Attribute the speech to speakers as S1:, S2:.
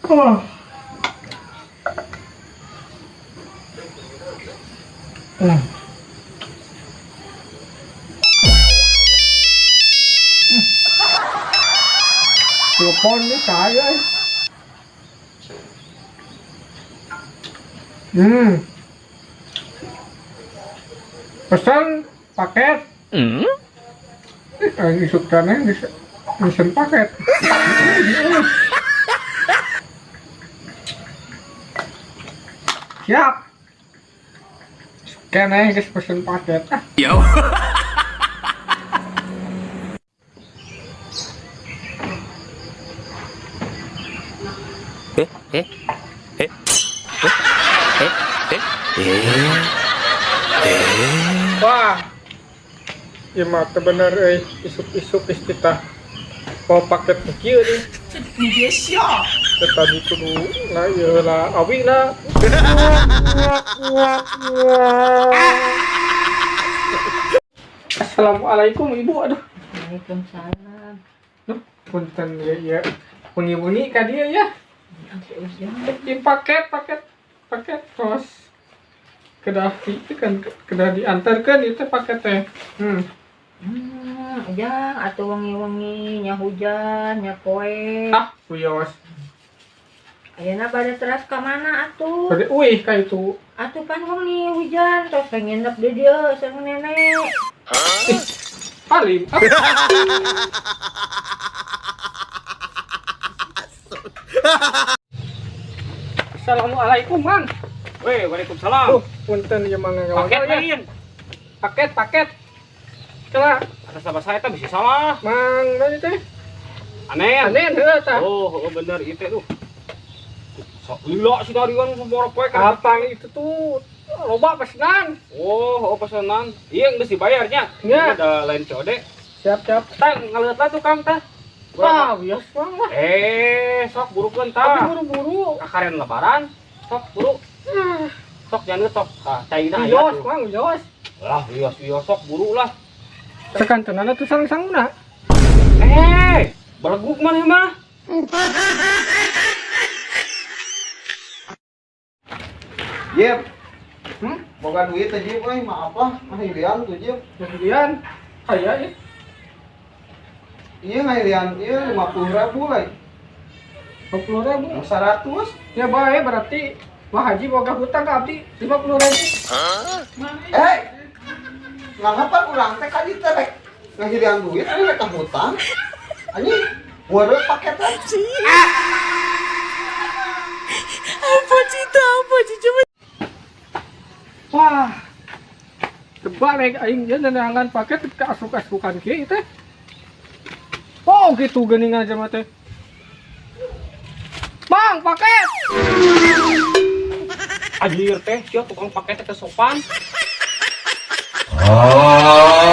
S1: Oh. Hmm. Telepon nih saya. Pesan paket. Isukannya pesen paket. Siap. Kene geus pesen paket. Ah.
S2: Yo. Eh eh eh eh eh eh eh.
S1: Wah. Ieu mah teu bener euy, isuk-isuk geus kita bawa paket kieu nih. Tadi kudu lah ieu lah awi lah. Assalamualaikum ibu, aduh.
S3: Waalaikumsalam.
S1: Duh, punten ya ya. Bunyi-bunyi ka dieu ya. Di paket paket paket terus kedah itu kan kedah diantarkan itu paket teh.
S3: Ujang atuh wengi-wengi nya hujan nya poe.
S1: Ah, wios.
S3: Ayeuna bade teras ka mana atuh?
S1: Bade uih ka itu.
S3: Atuh pan wengi hujan tos pengen nginep di dieu sareng nenek.
S1: Ih, alim. Ah. Assalamualaikum, Mang.
S2: Weh, waalaikumsalam.
S1: Punten ieu mah
S2: Paket lain.
S1: Paket, paket. Kela.
S2: Atas nama saya teh bisa salah.
S1: Mang, naon teh?
S2: Anen.
S1: Anen heuh tah.
S2: Oh, oh bener ieu teh tuh. Sok lila si darian sabaraha poe kan.
S1: Apa itu tuh loba pesanan.
S2: Oh, oh pesanan. Iya geus dibayarnya.
S1: Nya.
S2: Ada lain COD.
S1: Siap, siap.
S2: Tah ngaliat lah tuh Kang tah.
S1: Wah, bias Mang lah.
S2: Eh, sok burukeun tah.
S1: Tapi buru-buru.
S2: Kakaren lebaran, sok buru. Sok jangan sok. Tah, caina aya.
S1: Wios, Mang, wios.
S2: Lah, wios wios sok buru lah.
S1: Sekantenana tuh sang-sanguna.
S2: Eh, beleguk maneh mah.
S4: Jip. Boga duit teh Jip euy, maaf lah, ngahilian tuh Jip.
S1: Ngahilian? Aya ieu.
S4: Iya ngahilian ieu 50.000 lah.
S1: 50.000?
S4: 100.
S1: Ya bae berarti Wah Haji boga hutang ka abdi 50.000.
S4: Eh. Ngangapa urang teh ka dieu teh rek ngahilian duit euy rek hutang. Anjing, wareut paketan.
S5: Apa cita, apa cita?
S1: Wah. Tebalik aing ieu neangan paket ka asuk-asukan kieu teh. Oh gitu geuningan jelema teh. Bang, paket.
S2: Anjir teh, sia tukang paket teh sopan.
S4: Oh.